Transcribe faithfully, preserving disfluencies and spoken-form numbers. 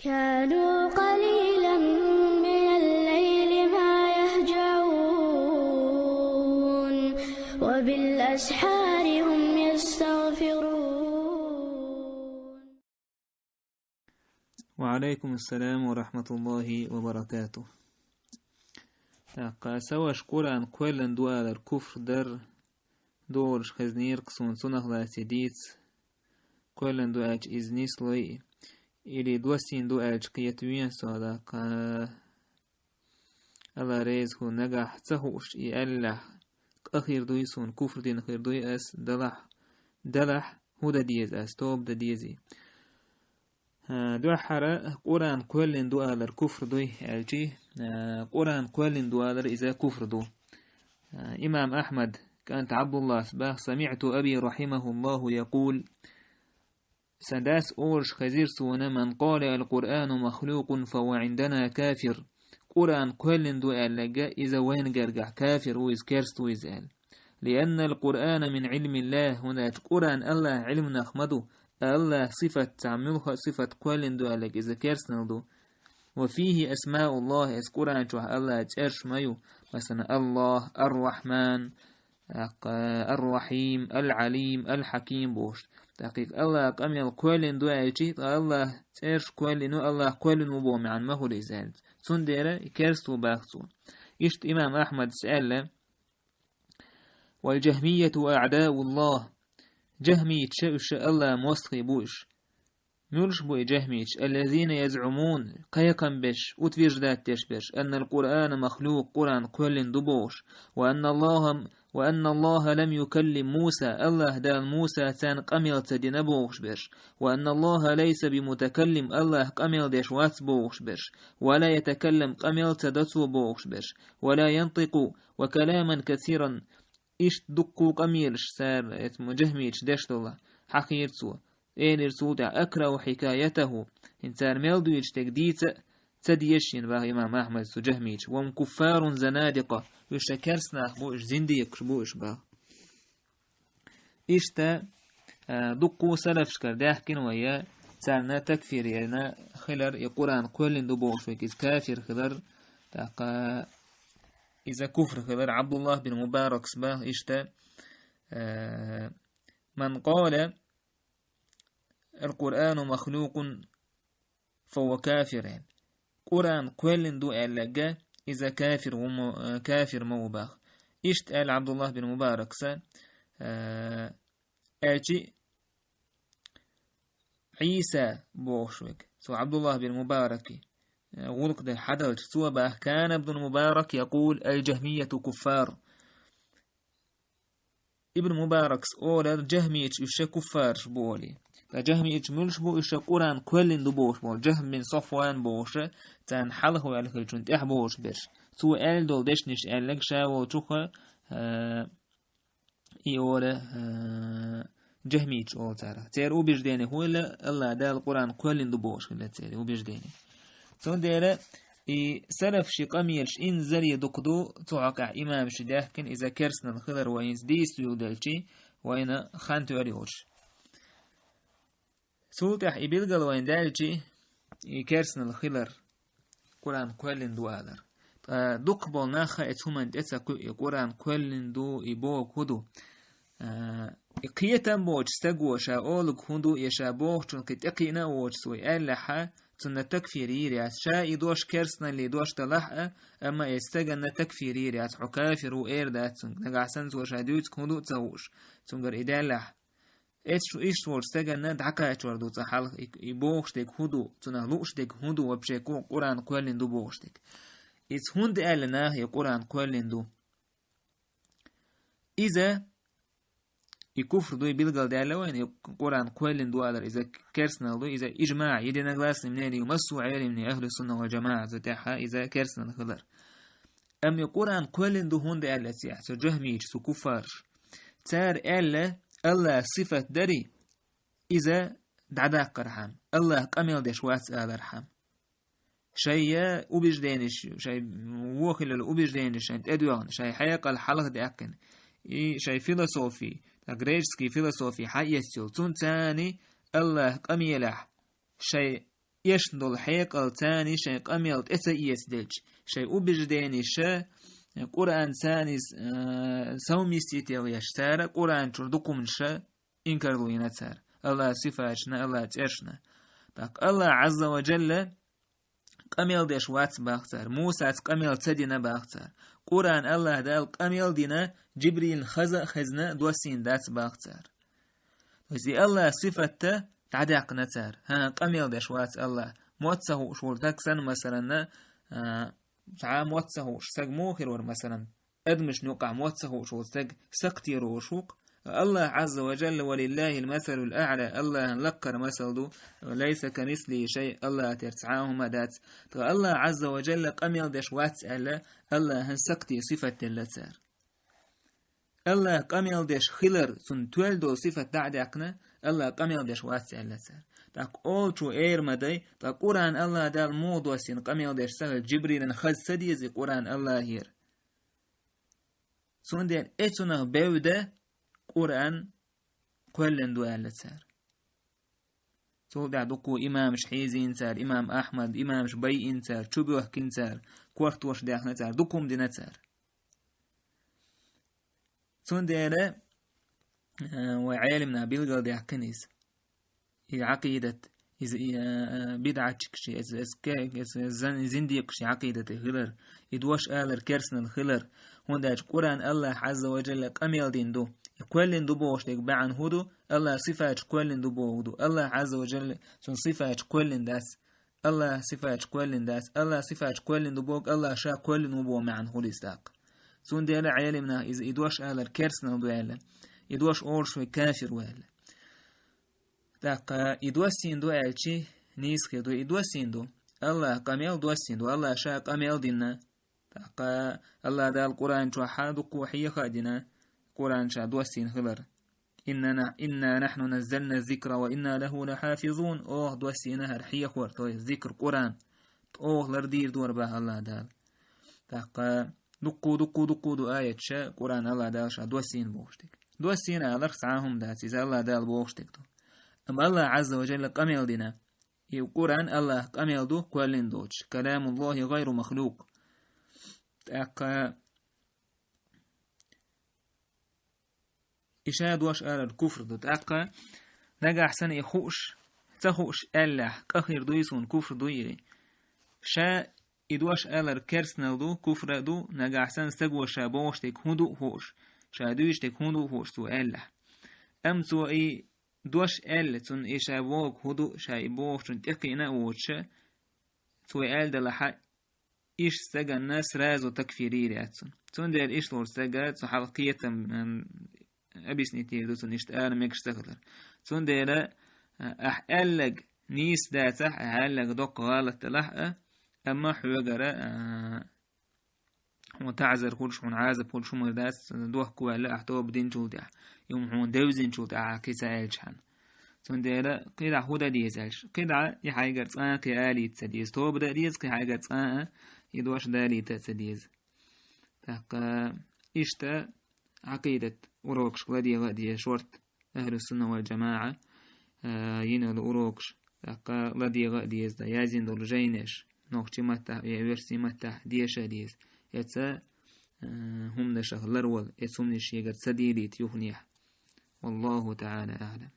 كانوا قليلا من الليل ما يهجعون، وبالأسحار هم يستغفرون. وعليكم السلام ورحمة الله وبركاته. ТӀаккха са ваша Къуръан кхоьллина ду алар куфр дар, дугӀурш хезнера-кх суна цунах лаьцна дийца, кхоьллина ду аьлча иза нислой, или доссийна ду аьлча кхета вен со, тӀаккха АллахӀ реза хуьлда, нагахь ца хууш и аьллехь, къа хир дуй суна, куфр дина хир дуй ас, далахь, далахь, хӀун дан деза ас, тоба дан дезий? А, дуьххьара Къуръан кхоьллина ду алар куфр дуй аьлчи, а, Къуръан кхоьллина ду алар иза куфр ду. А, имам Ахьмад кӀант Ӏабдуллас бах: سمعت أبي رحمه الله يقول: Сан дас олуш хезира суна: من قال القرآن مخلوق فهو عندنا كافر. Къуръан кхоьллина ду аьлларг, иза вайна гергахь кафир ву, иза керста ву иза аьлла. لأن القرآن من علم الله, хӀунда аьлча Къуръан АллахӀан Ӏилманах ма ду, АллахӀан сифат, цхьа муьлхха а сифат кхоьллина ду аьлларг, иза керстанал ду. وفيه أسماء الله, иза Къуръан чохь АллахӀан цӀераш ма ю, масала, АллахӀ, Ар-Рахьман, тӀаккха Ар-Рахьим, Ал-Ӏалим, Ал-Хьаким бохуш. ТӀаккха АллахӀан къамел кхоьллина ду аьлчи, ткъа АллахӀан цӀераш кхоьллина, АллахӀ кхоьллина ву боху маьӀна ма хуьлу иза аьлла. Цундела и керста ву бах цо. Иштта имам Ахьмадас аьлла: والجهمية أعداء الله. Джахмиташ уьш АллахӀан мостагӀий бу уьш. Муьлш бу и джахмиташ? الذين يزعمون, кхайкхам беш, утверждать деш берш, أن القرآن مخلوق, Къуръан кхоьллина ду бохуш, وأن الله، وأن الله لم يكلم موسى, АллахӀ Дала Мусаца къамел ца дина бохуш берш, وأن الله ليس بمتكلم, АллахӀ къамел деш вац бохуш берш, ولا يتكلم, къамел ца до цо бохуш берш, ولا ينطق، وكلاما كثيرا, иштта дуккха къамелаш цара, эцу джахмиташ деш долу, хьахийра цо. Элира цул тӀаьхьа: أكره حكايته. ХӀинца цара мел дуьйцуш дерг дийца а ца деза шена, бах имам Ахьмадас цу джахмиташа. وهم كفار زنادقة. Уьш ша керста нах бу, уьш зиндикъаш бу уьш, бах. Иштта, а, дуккха салафашкара даьхкина вай, царна такфир яьлла хилар, и Къуръан кхоьллина ду бохуш верг, иза кафир хилар, тӀаккха иза куфр хилар. Ӏабдуллахь бин Мубаракас бах иштта, а, من قال القرآن مخلوق فهو كافر. Къуръан кхоьллина ду аьлларг, иза кафир ву ма, кафир ма ву бах. Иштта аьлла Ӏабдуллахь бин Мубаракас, а, аьлчи Ӏийса бохуш верг. Цо Ӏабдуллахь бин Мубарака, а, гӀуллакх дан хьадалча, цо бах: كان ابن المبارك يقول الجهمية كفار. Ибн Мубаракас олар, джахмиташ уьш ша куффараш бу олий. Ткъа джахмиташ муьлш бу, уьш ша Къуръан кхоьллина ду бохуш болу, Джахм бин Софван бохуш, царна хьалха ваьлла хиллачун тӀаьхьа бохуш берш. Цо аьлла долу дешнаш аьлларг ша волчух, а, и олу, а, джахмиташ олу царах. Церан убеждение хӀун хилла, АллахӀ Дала Къуръан кхоьллина ду бохуш хилла церан убеждение. Цундела и салаф ши къамелаш инзаре дукха ду, цу хьокъехь имамаши даьхкина, иза керстанал хилар вайна дийца дуьйладелчи, вайна хан тоьар йолуш. Цул тӀаьхьа и билгал вайна даьлчи, и керстанал хилар, Къуръан кхоьллина ду алар. Ткъа дукха болу нах эцу хӀуманна тӀе ца кхуьу, и Къуръан кхоьллина ду, и боху хӀун ду? А, и кхетам боцу стаго ша олуг хӀун ду, я ша бохучун кхин тӀекхиъна а воцуш вай аьллехьа, цунна такфир йийр яц. Ша и дош керстаналлин дош далахь а, амма и стаганна такфир йийр яц, хьо кафир ву эр дац цуьнга. Нагахь санна цо ша дуьйцург хӀун ду а ца хууш, цуьнгара и даьллехь. Эцу иштта волчу стаганна дӀакхачор ду цкъа хьалха, и, и бохуш дерг хӀун ду, цунах лууш дерг хӀун ду, вообще Къу-, Къуръан кхоьллина ду бохуш дерг. Иза хӀунда аьлла наха и Къуръан кхоьллина ду? Иза и куфр дуй билгалдаьлла вайна, и Къуръан кхоьллина ду алар, иза керстанал ду, иза ижмаъ, единогласный мнение ю массо а Ӏелимний, ахьлу сунна вал джамаӀа, цу тӀехьа иза керстанал хилар. Амма и Къуръан кхоьллина ду хӀунда аьлла цехь, цу джахмийчу, цу куффарш? Цара аьлла, АллахӀан сифат дарий, иза дӀадаккхархьама, АллахӀ къамел деш вац алархьама. Шайн убежденеш, шайн вохилла убежденеш шайн тӀедоьгӀна, шайн хьекъал хьалха даьккхина, и шайн философи, греческий философи хьаэцна йолу, цунна царна АллахӀ къамелехь шайн эшна долу хьекъал царний шайн къамел тӀе ца эцаделча, шайн убежденеш Къуръан царний, э, совместить еш цара, Къуръан чуьра дукха хӀуманаш инкарло йина цара. Аллахьан сифаташна, Аллахьан цӀерашна. ТӀаккха Аллахь Ӏазза ва Джалла къамел деш вац бах цара. Мусаца къамел ца дина бах цара. Къуръан Аллахь Дала къамел дина, Джибрилна хаза а хезна, доссийна дац бах цара. То есть и Аллахьан сифатта дӀадаьккхина цара. ХӀа, къамел деш вац Аллахь. Мотт ца хууш волу стаг санна, масалан, а, цхьа мотт ца хууш стаг муха хир вара, масалан, адамашна юкъахь мотт ца хууш волу стаг сакхтера волуш ву-кх. Аллахь Ӏазза ва Джалла, ва лиллахил масалул аъла, Аллахьан лакхара масал ду, лайса камислихи шай, Аллахьан тера цхьа а хӀума дац. Ткъа Аллахь Ӏазза ва Джалла къамел деш вац аьлла, Аллахьан сакхтийн сифат делла цара. Аллахь къамел деш хилар, цунна тоьлла долу сифат дӀа а даьккхина, Аллахь къамел деш вац аьлла цара. ТӀаккха олучо эр ма дай, ткъа Къуръан Аллахь Дала муха доссийна къамел деш ца хилча, Джибрилна хаза ца деза и Къуръан Аллахьера. Цундела и цунах бевда Къуръан кхоьллина ду аьлла цара. Цул тӀаьхьа дуккха имамаш хьийзийна цара, имам Ахьмад, имамаш байина цара, чубоьхкина цара, кортош даьхна цара, дукха хӀума дина цара. Цундела, э, вай Ӏелимна билгалдаьккхина иза. И Ӏакъидат, иза, и, э, бидӀатчикаш, иза, иза ке-, иза зан-, зиндикъаш Ӏакъидате хилар, и дош алар керстанал хилар, хӀунда аьлча Къуръан Аллахь Ӏазза ва Джалла къамел дина ду. И кхоьллина ду бохуш дерг баьӀна хӀун ду? Аллахь сифаташ кхоьллина ду боху ду. Аллахь Ӏазза ва Джалла цунна сифаташ кхоьллина дац. Аллахь сифаташ кхоьллина дац. Аллахь сифаташ кхоьллина ду боху, Аллахь ша кхоьллина ву боху маьӀна хуьлу иза тӀаккха. Цундела Ӏелимнаха иза и дош алар керстанал ду аьлла. И дош олуш вай кафир ву аьлла. ТӀаккха и доссийна ду аьлчи, нийса хир ду, и доссийна ду. Аллахь къамел доссийна ду, Аллахь ша къамел дина. ТӀаккха Аллахь Дала Къуръан чохь дуккха хьеха а дина, Къуръан ша доссийна хилар. «Инна на-, инна нахьну наззална зикра ва инна лаху лахьафизун». Оха доссийна хӀара хьехор, то есть зикр Къуръан. Оха лардийр дора бах Аллахь Дала. ТӀаккха дуккха, дуккха, дуккха ду аяташ Къуръан Аллахь Дала ша доссийна бохуш дерг. Доссийна аларх цхьа а хӀума дац, иза Аллахь Дала бохуш дерг ду. Амма Аллахь Ӏазза ва Джалла къамел дина. И Къуръан Аллахь къамел ду, кхоьллина доцуш. Каламуллахи гайру махлукъ. ТӀаккха и ша дош алар куфр ду. ТӀаккха нагахь санна и хууш, ца хууш аьллехь, къа хир дуй суна, куфр дуй и. Ша и дош алар керстанал ду, куфр а ду, нагахь санна стаго ша бохуш дерг хӀун ду а хууш, ша дуьйцуш дерг хӀун ду а хууш цо аьллехь. Амма цо и дош аьлла, цунна и ша бохург хӀун ду, ша и бохучунна тӀекхиъна а воцуша, цо и аьлла делахь, иштта стаганна сразу такфир йийр яц цунна. Цундела иштта волчу стага цу хьалха кхетам, м, объяснить йийр ду цунна иштта ала мегаш ца хилар. Цундела, а, ахь аьлларг нийса дацахь, ахь аьлларг доккха гӀалат делахь а, амма хьоьгара, а, хьуна таӀзар хуьлуш, хьуна Ӏазап хуьлуш хӀума дац, дохко ваьлла ахь тоба динчул тӀаьхьа, и хӀума хьуна девзинчул тӀаьхьа ахь кхин ца аьлча хьан. Цундела кхидӀа хӀун дан деза аьлча, кхидӀа и хьайгара цкъа а кхин алийта ца деза, тоба дан деза, кхин хьайгара цкъа а и дош далийта ца деза. ТӀаккха иштта Ӏакъидат урокашка ладегӀа а деза шорта, Ахьлу-Сунна вал-ДжамаӀа, а, йина йолу урокаш, тӀаккха ладегӀа а деза, дан яздина долу жайнаш, нохчийн маттахь, я оьрсийн маттахь деша а деза. Эца, а, хӀуманашах ларвала, эца хӀуманаш шегара ца дийлийта юханехь. Валлаху таӀала аӀлам.